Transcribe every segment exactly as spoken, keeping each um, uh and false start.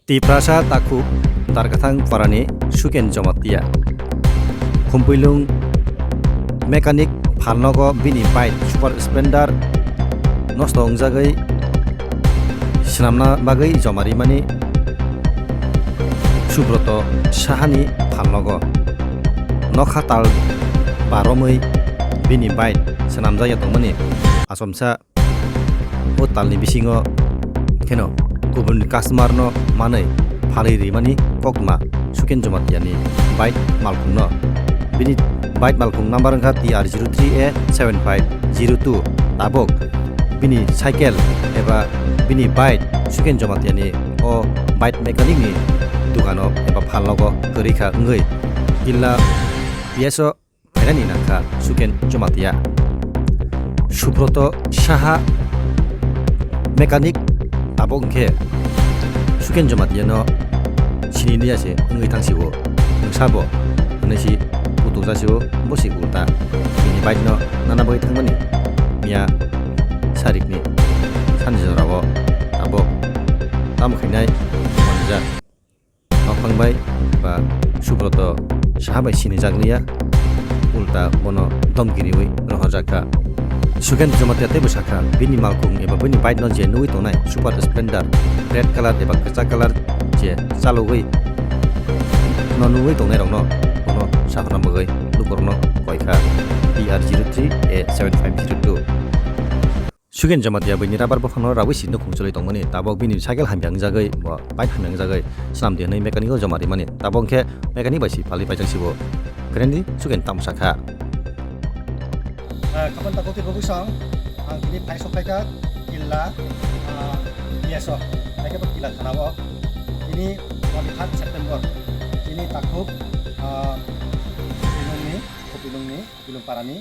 Tiprasa takhuk Darkathang parani Suken Jomatia. Khumpilung mechanic phalnogo bini bike Super Splendor nosto wngjagwi swnamna bagwi joma rimani Subroto Sahani phalnogo nokha tal baromwi bini bike swnamjakya tongmani achomsa. O talni bisingo kheno kubun customer no manwi phalwi rimani koktwma Suken Jomatia ni bike malkhung no. Bini bike malkhung number wngkha T R zero three A seven five zero two. Tabok bini cycle eba bini bike Suken Jomatia ni o bike mechanic ni dukano eba phalnogo kwrwi kha wngwi Killa P S o phainani nangkha Suken Jomatia. Subroto Saha mechanic tabok hwnkhe Suken Jomatia no sini liya se wngwi thang sio. Nwng sabo hwnwi si kutuk ja sio, bo si ulta. Bini bike no nana bagwi thangmani miya sarikni sanjora o tabok tamo khainai manjak. Nokhang bai ba Subroto Saha bai sinijak liya, ulta bono domki riwi rohorjak kha. Suken Jomatia teibo sakha, bini malkhung eba bini bike no je nugwi tongnai Super Splendor red colour eba kwchak colour je chalogwi no nugwi tongnai rokno bono sahorna bagwi lukurokno koi kha T R zero three A seven five zero two. Sugen Jamatia bini rubber buphangno raui si nukhung choli tongmani, tabok bini cycle hamya wngjagwi, bo bike hamya wngjagwi swnamdi hwnwi mechanic-o joma rimani. Tabok hwnkhe mechanic bai si phalwi paijak sibo. Krenedi Sugen tamo sakha. Ah, khapang takhuk tei bwsong, ang tini phai sok phaikha Killa, ah, P S o, phaikha bo Killa thana o. Tini twenty third September, tini takhuk, ah, Khopilungni, Khopilungni, Khopilung parani,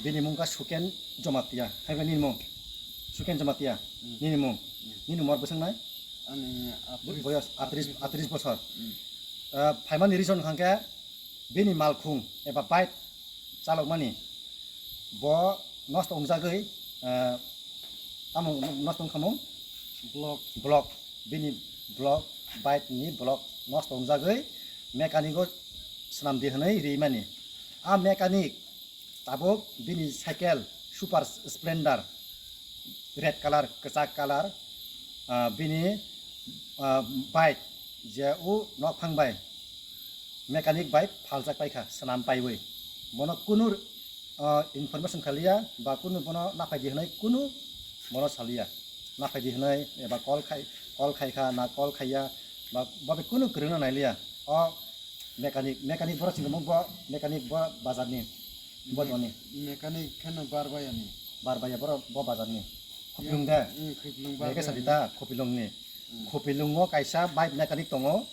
bini mung kha Suken Jomatia, hai ba nini mung? Suken Jomatia, hmm, nini mung? Hmm. Nini umor bwswk nai? Ani atris. Boyos atris, atris bosor. Hmm. Ah, phaimani reason hwnkhe bini malkhung eba bike chalokmani bo nosto wngjagwi, ah, tamo nosto wngkha mung? Block. Block, bini block, bike ni block nosto wngjagwi mechanic o swnamdi hwnwi rimani. A mechanic tabuk bini cycle Super Splendor red colour, kwchak colour, ah, bini, ah, bike je o nokphang bai mechanic bai phaljak paikha, swnam paiwi. Bono kunu, ah, information khaliya ba kunu bono naphaidi hwnwi kunu bono saliya. Naphaidi hwnwi eba call khai, call khaikha na call khaiya ba, ba bai kunu kwrwngno nailiya. O mechanic, mechanic borok chini bo mechanic bo bazarni. Bo doni. Mechanic kheno Barbayani. Barbaya borok bo bazarni. Khopilung de. Hmm, Khopilung Mega Barbayani. Sabita Khopilungni. Hmm. Khopilungo kaisa bike mechanic tongo.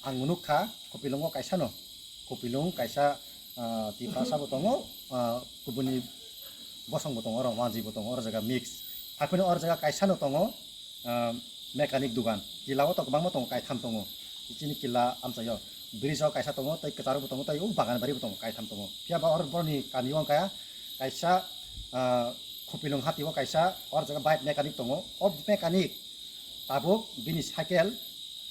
Ang nukha Khopilungo kaisa no. Khopilung kaisa, ah, Tiprasa bo tongo, ah, kubuni bosong bo tongo, oro wanji bo tongo, oro jaga mix. Haphino oro jaga kaisa no tongo, ah, mechanic dugan. Killa o to kwbangma tongo, kaitham tongo. Chini Killa amchaio. Bridge o kaisa tongo, tei kwcharo bo tongo, tei o bagan bari bo tongo, kaitham tongo. Phiya ba oro boroni kami o wngkha kaisa, ah, Khopilung hati o kaisa, oro jaga bike mechanic tongo. O mechanic tabuk bini cycle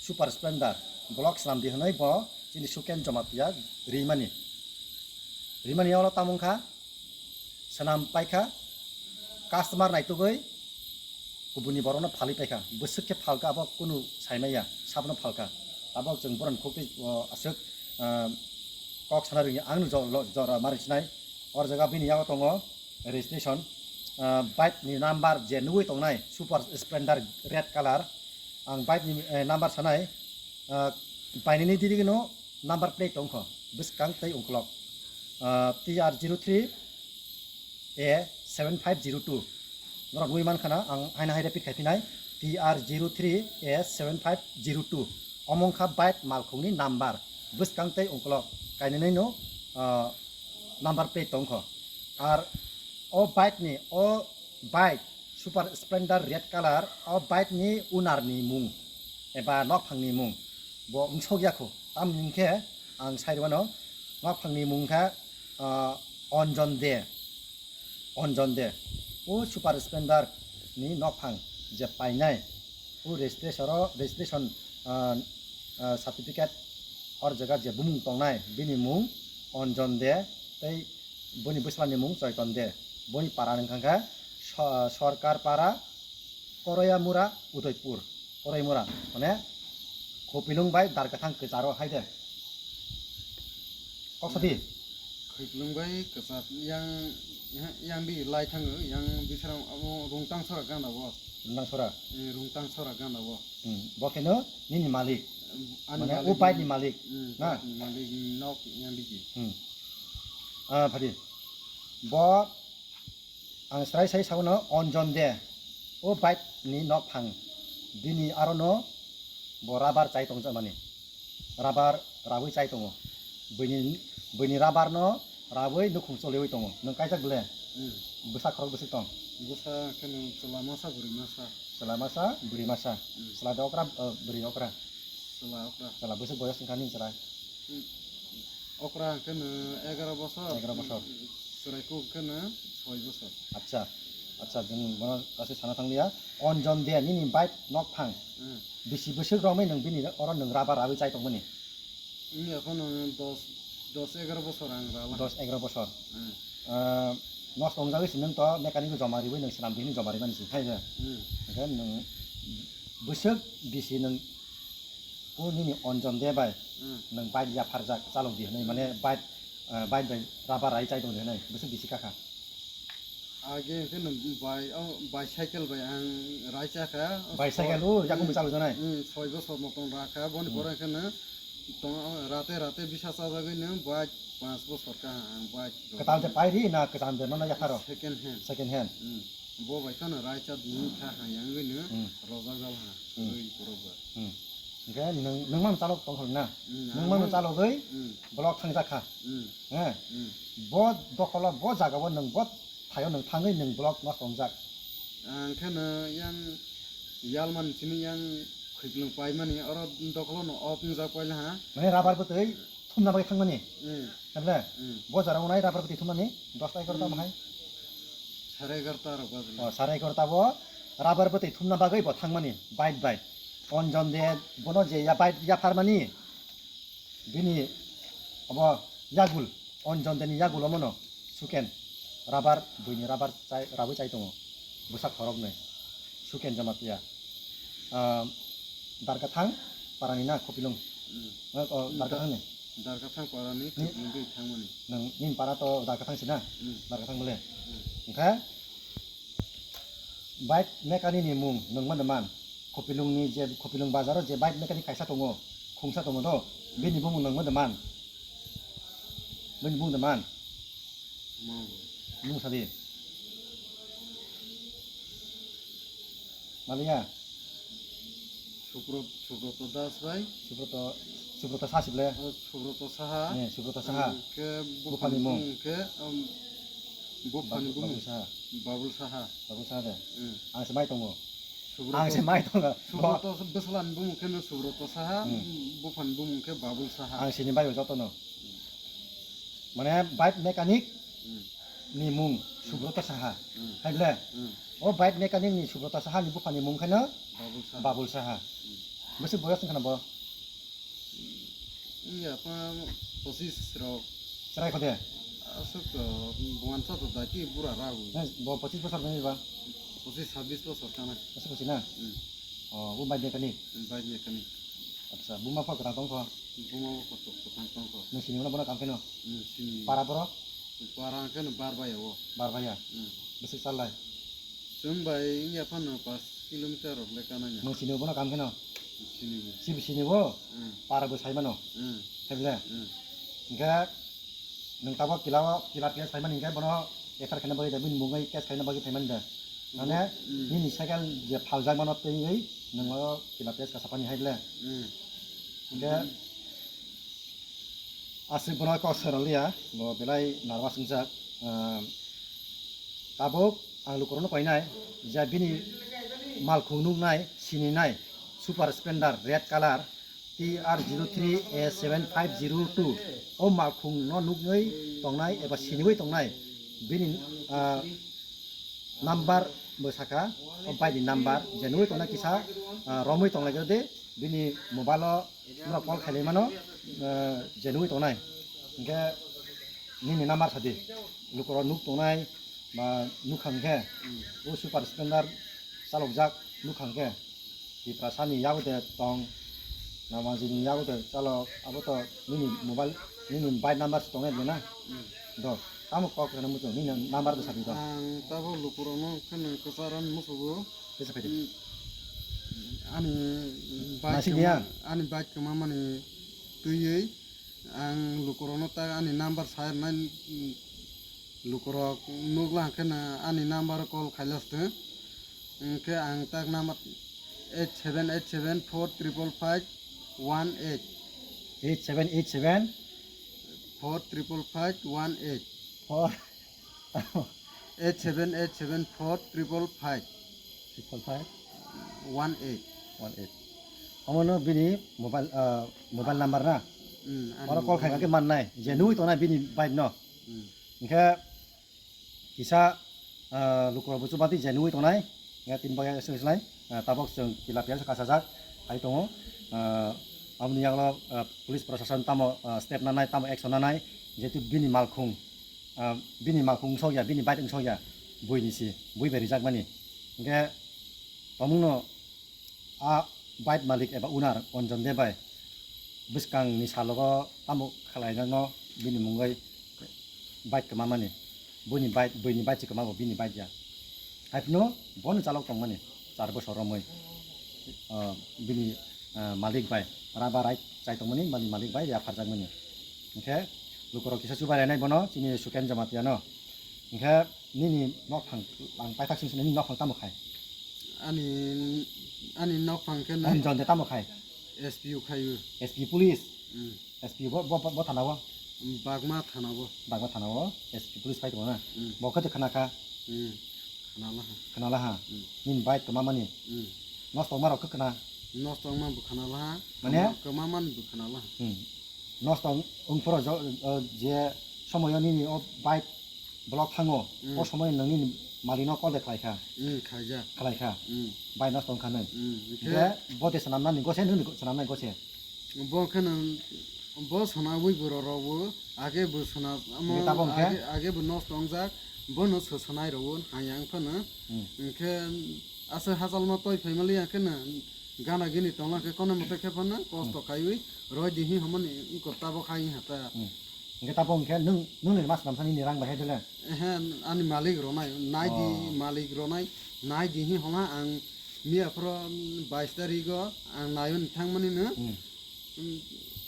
Super Splendor block swnamdi hwnwi bo chini Suken Jamatia rimani. Rimani olo tamo wngkha, swnam paikha, customer naitugwi kubuni borokno phalwi paikha, bwswk khe phalkha abo kunu saimaya, sabno phalkha. Abo chwng borokni khuk twi, o, aswk, ah, kok sana rwngya, ang no jo-, lo-, jora ma rwngsinai. O jaga bini yago tongo registration, ah, bike ni number je nugwi tongnai Super Splendor red colour, ang bike ni, eh, number sanai, ah, bainini didigi no number plate tongkho, bwskang tei ungkulok, ah, T R zero three A seven five zero two. Norok nugwi mankha na, ang haino hai repeat khaiphinai, T R zero three A seven five zero two. Omo wngkha bike malkhungni number, bwskang tei ungkulok, kainwi no, ah, number plate tongkho. Ar o bike ni, o bike Super Splendor red colour, o bike ni owner ni mung eba nokphang ni mung bo wngsok ya kho. Tamni hwnkhe ang sai rwmano, nokphang ni mung khe, ah, Anjan De. Anjan De. O Super Splendor ni nokphang je painai, o registration o, registration ah, ah, certificate or jaga je bumung tongnai, bini mung Anjan De, tei boni bwsla ni mung Chaitan De. Boni para wngkha khe So-, Sorkar Para, Koroyamura, Udaipur. Koroyamura, mane Khopilung bai Darkathang kwcharo hai de. Kok sadi? Khopilung bai kwchar yang, yang di lai thango, yang bisrang amo Rungtang Sora gana bo. Rungtang Sora? Eh, Rungtang Sora gana bo. Hmm, bo kheno nini malik. Ani mane malik o bike ni malik, hmm, na? Bike ni malik nok yang digi. Hmm. Ah, phadi. Bo ang srai sai sabono Anjan De. O bike ni nok phang. Bini aro no bo rubber chai tong mani. Rubber rawi chai tongo. Bini, bini rubber no rawi nukhung choliwi tongo. Nwng kaijak bele? Hmm. Bwsa khorok bwswk tong? Bwsa khe nwng chwla masa bwrwi masa. Chwla masa, bwrwi masa. Hmm. Chwla de okra, eh, bwrwi okra. Chwla okra. Chwla bwswk boyos wngkha nini chwrai? Hmm. Okra hwnkhe no egaroh bosor. Egaroh bosor. Chwrai kuk hwnkhe no soi bosor. Acha, acha, chwng bono kaisa sana thangliya. Anjan De nini bike nok phang. Hmm. Bisi bwswk romwi nwng bini oro nwng rubber rawi chai tongmani? Wngya phano dos, dos egaroh bosor ang rala. Dos egaroh bosor. Hmm. Ah, nosto wngjagwi se nwng to mechanic joma riwi nwng swnam di hinwi joma rimani se, hai de? Hmm. Hwnkhe nwng bwswk bisi nwng o nini Anjan De bai, hmm, nwng bike yapharjak chalok di hinwi, mane bike, ah, bike bai rubber rai chai tong di hinwi bwswk bisi kakha? Age hwnkhe no bai-, o, bicycle bai ang raisa kha. Bicycle, o, yakung hmm, bicycle janai? Hmm, soi bosor motom rakha, boni, hmm, pore hwnkhe no tong-, rate rate bisa chajagwi no bai panch bosor kha ang bai. Kwtal de pairi na kwcham de nono yapharo? Second hand. Second hand. Hmm. Bo bai kheno raisa dini kha hayang gwi no, hmm, rojak jal ha. Hmm. Oi borok ba. Hmm. Hwnkhe nwng, nwng mano chalok tong kha na? Hmm, nwng ang mano mano chalogwi, hmm, block thangjak kha. Hmm. He? Hmm. Bo dokholo, bo jagao nwng bo thaio nwng thangwi nwng block nosto wngjak. Ang khe no yang yalman simi yang khwipilwng paimani oro dokholo no off wngjak paila ha. Mane rubber bwtwi thumna bagwi thangmani. Hmm. Tabole? Hmm. Bo jora unai rubber bwtwi thumnani dosta egarota, hmm, bahai. Sare egarota rok bajle. Oh, sare egarota bo rubber bwtwi thumna bagwi bo thangmani bike bai. Anjan De bono je ya bike yapharmani. Bini obo yagul, Anjan Deni yagul omono suken, rubber, buini rubber chai, rawi chai tongo, bwsa khoroknwi, suken Jamatia. Ah, Darkathang parani na Khopilung? Hmm. Ah, oh, hmm, Darkathang ni? Darkathang parani ni? Khopilung twi thangmani. Nwng, nini para to Darkathang si na? Hmm. Darkathang bole? Hmm. Hwnkhe, bike mechanic ni mung nwng mano man. Khopilung ni je, Khopilung bazar o je bike mechanic kaisa tongo, khungsa tongo do, bini bumung nwng mano man. Bini bumung de man. Mung. Mung sadi. Maliya. Subro-, Subroto Das bai. Subroto, Subroto Saha si ble? Oh, Subroto Saha. Eh, Subroto Saha. Hwnkhe buphani mung hwnkhe, um, buphani Babu-, bumung. Babul Saha. Babul Saha. Babul Saha de. Hmm. Ang se mai tongo. Subroto, ang se mai tongo. Subroto bwsla ni bumung kheno Subroto Saha, hmm, buphani bumung khe Babul Saha. Ang sini bai jotono. Mane bike mechanic, hmm, ni mung Subroto Saha. Hmm. Hai ble? Hmm. O bike mechanic ni Subroto Saha ni buphani mung kheno Babul Saha. Babul Saha. Hmm. Bwswk boyos wngkha na bo? Iya, pa pochis rok. Chwrai kho de? Aswk to, buwan sa to daiti bura rau. Nai, bo pochis bosor nai ba? Pochis sabis bosor kana. Aswk pochis na? Hmm. Oh, bo bike mechanic? Hmm, bike mechanic. Acha, buma pha kwthang tong kho? Buma bo kotor kwthang tong kho. Nung sini mano bono kam kheno? Hmm, sini. Para boro? Para kheno bar baya o. Bar baya? Hmm. Bwswk chalai? Chwng bai wngya phano paanch kilometer rok le kananya. Nwng sini bono kam kheno? Sini bo. Sibo sini bo? Hmm. Para bo sai mano? Hmm. Hai ble? Hmm. Hingkhe nwng tabok kila o, kila case phaimani hingkhe bono F I R khaina bagwi da, bini mungwi case khaina bagwi phaimani da. Mane, hmm, nini cycle je phaljak mano twiwi nwng o kila case kasa pani hai ble? Hmm. Hingkhe aswk bono kok sero liya, bo belai nervous wngjak. Ah, tabuk ang lukurokno koinai, je bini malkhung nuknai, sininai, Super Splendor, red colour, T R zero three A seven five zero two. O malkhung no nuknai tongnai eba siniwi tongnai, bini, ah, number bo saka, o bike ni number, je nugwi tongnai kisa, ah, romwi tonglai de, Bini mobile o norok call khailai mano, eh, jenwi tongnai. Hinkhe nini number sadi. Lukurok nuk tongnai ba nukha hinkhe, o Super Splendor chalokjak nukha hinkhe, Tiprasani yago de tong, Namajini yago de chalok, abo to nini mobile, nini bike number se tongnai de na? Do, tamo kok rwna muchung, nini number de sadi do. Ang tabuk lukurokno kheno kwcharo musugo. Kisa phaidi. Mm, ani bike Naising kwma-, diya? Ani bike kwmamani twiwi ang lukurokno ta ani number sai rwnai, mm, lukurok nukla hwnkhe no ani number o call khailastwng. Hwnkhe ang tak number eight seven eight seven four triple five one eight. Eight seven eight seven? Four triple five one eight. Four. Eight seven eight seven four triple five. Triple five? One eight. One eight. Omono bini mobile, ah, mobile number na? Hmm, ani Oro call mobile khaikha khe mannai. Je nugwi tongnai bini bike no. Hmm. Hinkhe kisa, ah, lukurok buchubati je nugwi tongnai. Hinkhe tini bagwi S M S lai. Ah, tabok chwng tilapia se kasajak hai tongo. Ah, aboni yagulo, ah, police prosason tamo, ah, step nanai, tamo action nanai. Jehetu bini malkhung, ah, bini malkhung wngsokya, bini bike wngsokya, buini si, bui bai rijakmani. Hinkhe tomungno a bike malik eba owner Anjan Deb bai bwskangni salogo tamo khlainano bini mungwi bike kwmamani, buini bike, buini bike se kwmabo, bini bike ya. Haiphano bono chalok tongmani char bosor romwi, ah, bini, ah, malik bai raba rai chai tongmani, bini malik bai yapharjakmani. Hinkhe lukurok kisa chubai lainai bono, chini Suken Jamatia no. Hinkhe nini nokphang, ang paithak sing sini, nini nokphang tamo khai? Ani, ani nokphang khe na Anjan de tamo khai? S P O khai o. S P police? Hmm. S P bo, bo, bo, bo thana o? Bagma thana o. Bagma thana o S P police phai tongo na? Hmm. Bo khe khna kha? Hmm. Khna la ha. Khna la ha? Hmm. Nini bike kwmamani? Hmm. Nosto wngma rok khe khna? Nosto wngma bo khna la ha. Mane? Kwma-, kwmamani bo khna la ha. Hmm. Nosto wng-, wngphuru jo-, o je somoyo nini o bike block thango, Hmm. o somoyo nwng nini malikno call de khlai kha? Hmm, khaijak. Khlai kha? Hmm. Bike nosto wng kha nwi? Hmm, hinkhe Hinkhe bo de swnamnani gose, nini swnamnai gose? Bo khe no, bo swnamwi borok rok bo, age bo swnam, Hinkhe tabok hinkhe? age, age bo nosto wngjak, bono swswnai rwo, haya wng phano. Hmm. Hinkhe aswk hachalma toi phaima liya khe no, gana gini tongla khe kono mote khe phano, kosto Hmm. khaiwi, roi di hi homoni wngkor tabok hai wng ha ta. Hmm. Hinkhe tabok hinkhe nwng, nwng ni mas namsa nini rang bahai dole? Ehe, ani malik ronai, nai di Oh. malik ronai, nai di hi homa ang Miya phoro bais tarigo ang naiwi thangmani no, Hmm. um,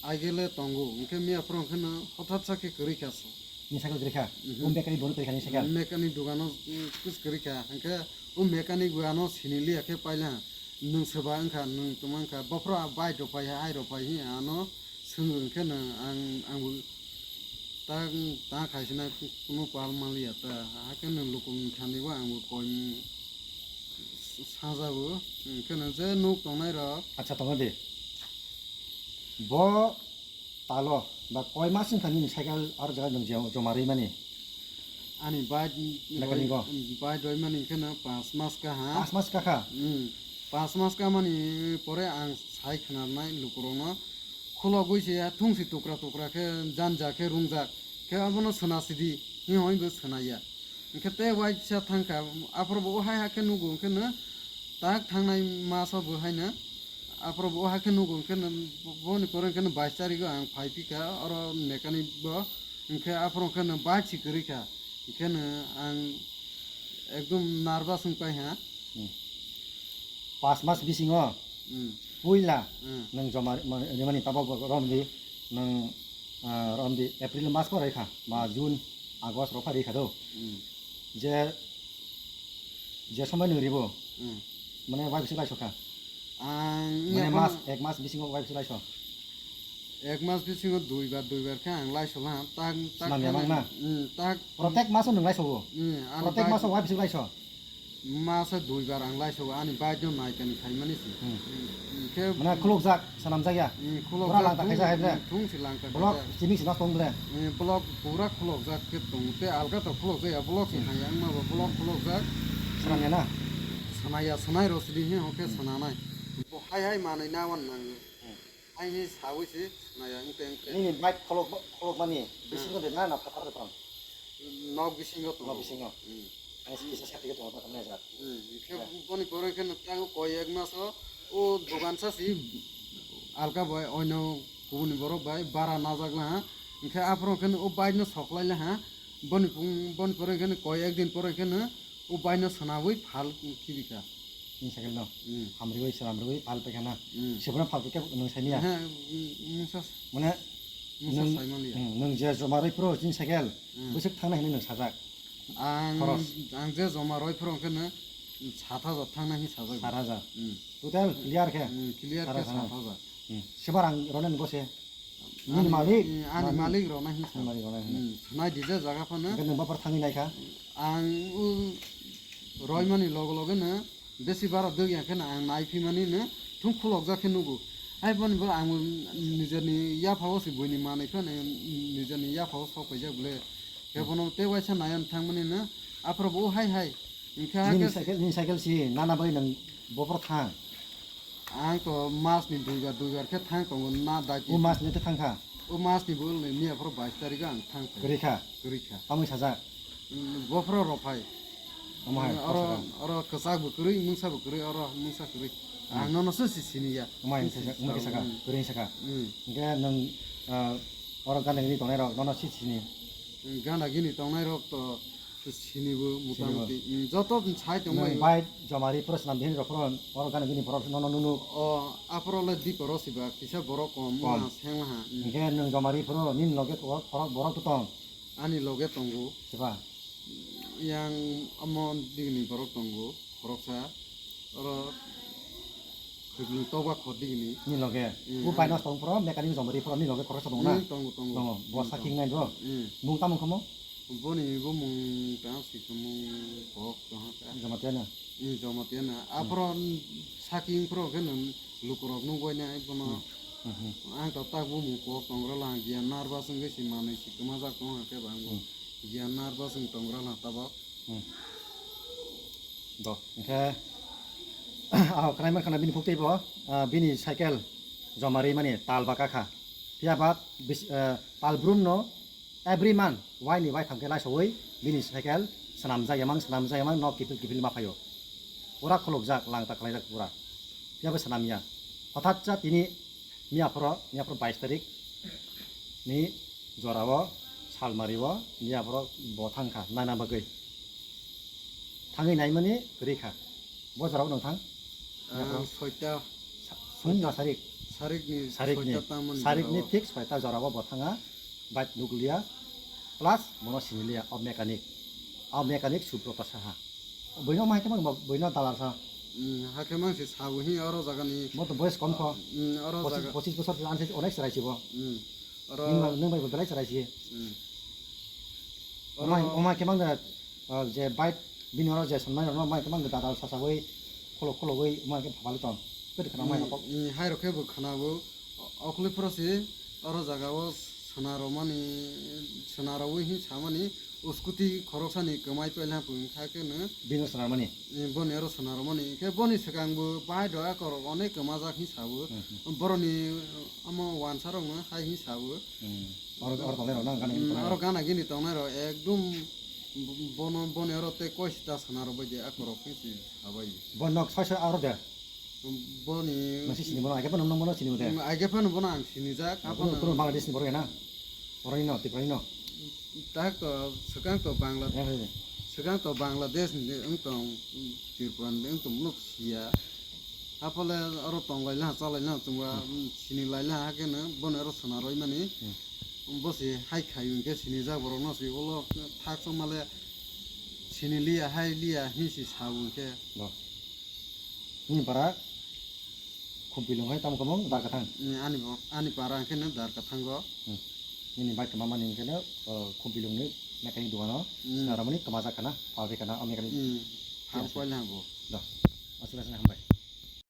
aigele tongo. Hinkhe miya phoro hinkhe no hothat sa khe kwrwi kha se. Ni cycle kwrwi kha? Mhm. O mechanic bono kwrwi kha ni cycle? Mechanic dogano, um, kus kwrwi kha. Hinkhe o mechanic bo ano sini liya khe paila. Nwng swba wngkha, nwng tongma wngkha. Bophoro a bike rok phai hai, hai rok phai hi ano Swngwng khe no ang, ang bo ta, ta khaisina kunu pal manliya ta. Hakhe no lukung thani bo ang bo koi sajago. Hwnkhe no je nuk tongnai rok. Acha, tongo de. Bo talo ba koi mas wngkha nini cycle aro jaga nwng je-, joma rwimani? Ani bike Mechanic roi-, o? Bike roimani khe no panch mas kaha. Panch mas kakha? Hmm. Panch mas kamani pore ang sai khwnarnai lukurokno khulogwi se ya thungsi tukra tukra khe janja khe rungjak khe abono swnasidi hinwi bo swnaiya. Hinkhe tei waisa thangkha aphuru bo o hai hakhe nugo hinkhe no tak thangnai maso bo haino aphuru bo o hakhe nugo hinkhe no boni pore hinkhe no bais tarigo ang phai phikha oro mechanic bo hinkhe aphuru hinkhe no bike si kwrwi kha hinkhe no ang ekdom nervous wng pai ha. Hmm. Pas mas bisingo Hmm. puila Hmm. nwng joma ma-, rimani tabok romdi nwng, ah, romdi April mas pore kha ba June, August rok phari kha do. Hmm. Je, je somoi nwng ribo Hmm. mane wai bisi lai sokha. Ang Mane mas, ek mas bisingo wai bisi lai sok. Ek mas bisingo duibar, duibar khe ang laisola, tak, tak Swnam ya khe mang na? Hmm, tak. Protek maso nwng laisogo? Hmm, ani Protek bike maso wai bisi laiso? Maso duibar ang laisogo, ani bike no naikani khaimani se. Hmm. Hmm, khe Mane khulokjak, swnamjak ya? Hmm, khulokjak Pura langta thung-, khaijak hai ble? Hmm, thung si langta Block khaijak. Chini si nosto wng ble? Hmm, block pura khulokjak khe tong, te alga to khulokjak ya, block si Hmm. hai ang ma bo block Hmm. khulokjak. Swnam ya na? Swnai ya, swnai rw sidi he, hoke Hmm. swnanai. Bo hai hai manwi na wan nang. Hmm. Hai hai sawi se naya wngte wngte. Nini bike kholok, kholok mani bisingo de na, na phatar de tong? Nok bisingo tongo. Nok bisingo. Hmm. Ani kisa sati ke tongo, tamo ja. Hmm. Khe boni pore khe no tago koi ek mas o, o dogan sa si alka bai oino kubuni borok bai bara najak la ha. Hingkhe aphuru khe o bike no soklai la ha. Boni pung, boni pore khe koi ek din pore khe o bike no sanawi phal khibi kha. Ni cycle no. Hmm. Hamriwi, swnamriwi phal paikha na. Hmm. Sibona phal khe nwng saimanya. He, hmm, mungsa, mane, mungsa nwng, saimaliya. Hmm, nwng je joma rwi phuru chini cycle, hmm, bwswk thangna hinwi nwng sajak. Ang, khoros. Ang je joma rwi phuru khe no sat hajar thangna hinwi sajak. Sat hajar. Hmm. Total clear khe? Hmm, clear khe sat hajar. Sat hajar. Hmm. Sebar ang ronen gose. Nini malik, ani malik rok nai hinsa. Ani malik rok nai hinsa. Hmm, nai dija jaga phano. Hingke nwng bopor thangwi naikha? Ang o roimani loge loge no besi bara dwk ya khe no ang nai phimani no thung khulok jak khe nugo. Hai phano bo ang nijeni yapha o se buini manwi phano nijeni yapha o sok paijak bole. Khe bono tei waisa nai thangmani no aphuru bo hai hai. Hingke nini cycle, nini cycle si nana bai nwng bopor thang? Ang to mas ni duibar, duibar khe thang tongo na dai. O mas ni te thang kha? O mas ni bo le miya phoro bais tarikh o ang thang thai. Kwrwi kha? Kwrwi kha. Tamoni sajak? Mm, bophoro rok phai. Omo hai, mm, oro, oro kwchak bo kwrwi, mungsa bo kwrwi, oro mungsa kwrwi. Mm. Ang nono se si sini ya. Omo hai, omo hai saka, mm, kwrwi saka. Mm. Hingke nwng, ah, oro gana gini tongnai rok nono si sini? Mm, gana gini tongnai rok to sinibo motamuti, mm, joto sai tongbai. Nwng bai jomari phoro swnam di hinwi rok phoro oro gana gini borok nono nunu. O, aphoro le di poro siba, kisa borok kom, kom. Wngma sengma ha, mm. Hingke nwng jomari phoro nini loge khorok borok to tong? Ani loge tongo. Siba? Yang omo digini borok tongo, khoroksa. Oro khwlwng tokba khor digini. Ni loge. Mm, o bai ang. Nos tong phoro, mechanic jomari phoro, ni loge khoroksa tongo na? Mm, tongo, tongo. Tongo. Bo mm, sakhi tongo. Nai bro. Mm. Bung tamo kamo? Boni bumung tang si bumung kok tong ha ka. Jamatia na? Mm, Jamatia na. Hmm. Aphoro saking phoro khe nwng lukurok nugwi nai bono. Hmm. Hmm, hmm. Ang to tak bumung kok tong rwla, giyan nervous wngwi si manwi si kwmajak tong ha khe bo ang bo. Hmm. Giyan nervous wng tong rwla tabok. Hmm. Do, hingkhe, ah, khwnai mankha na bini phuktwi bo, ah, bini cycle joma rwmani tal baka kha. Phiya ba bis-, ah, tal brum no, every month, waini waitham khe laisowi bini cycle swnamjak yamang, swnamjak yamang, nok kiphil kiphil ma phaio. Pura khulukjak, langta khlaijak pura. Phiya bo swnamya. Hothat cha tini miya phoro, miya phoro bais tarik ni jorao, salmario, miya phoro bo thangkha naina bagwi. Thangwi naimani kwrwi kha. Bo jorao nwng thang? Ang soita. Sa-, soita. Phungni sarik. Sarikni, sarikni soita tangmani sarikni jorao. Thik soita jorao bo thanga. Bike nukliya. Plus bono siniliya o mechanic. O mechanic Subrata Saha. Boino mai khe mang bo, boino dalar sa. Hmm, hakhe mang se sabo hi oro jagani. Bo to boyes kom kho. Hmm, oro pochis, jaga. Pochis bosor se anse onek serai sibo. Hmm. Oro nung, nung bai bo belai serai si. Hmm. Omai, oro omai khe mang da, ah, je bike bini oro je sonmai rok no mai khe mang da dadal sa sawi kholo kholo wi omai khe phapali tong. Kwtwi khna mai rok. Hmm, hmm, hai rok khe bo khna bo. O-, okle phoro se oro jaga o swnaromani, swnarowi hin samani. O scooty khoroksani kwmai pailha pung kha khe no. Bini swnamani? Eh, boni oro swnamani. Khe boni swkang bo bahai do akorok onek kwmajak hin sabo. Hmm, hmm. Boroni omo wansa rok no hai hin sabo. Hmm. Oro, oro tongnai rok na gana gini tongnai rok? Hmm, oro gana gini tongnai rok ekdum bono, boni oro tei koi sita swnarok bai de akorok hin si sabai. Bo nok soi soi aro de? Boni. Nasi sini bono, aike phano nang bono sini de? Hmm, aike phano bono ang sinijak, kuno, haphano. Kuno Bangladesh ni borok ya na? Borok ni no, Tripura ni no? Tak to, swkang to Bangla-, ya, ya, ya. Swkang to Bangladesh ni wng tong, Tripura ni wng tong, bono siya. Haphale oro tong lai laha, cha lai laha, chwngba, hmm, sini lai laha, hakhe no bono oro swnam rwi mani. Hmm. Bo se hai khai hwnkhe sinijak borok no se ulo thak chongmale sini liya, hai liya, hin si sa hwnkhe. Bo. Nini para Khumpi lung hai tamo kamung dar kathang. Ni ani bo, ani para hwnkhe no dar kathango. Hmm. Nini bike kwmamani hwnkhe no, o, Khumpi lungni mechanic dogano, hmm, swnamani kwmajak khana, phalwi khana, o mechanic. Hmm. Ham koila bo. Do. Aswk aswk hambai.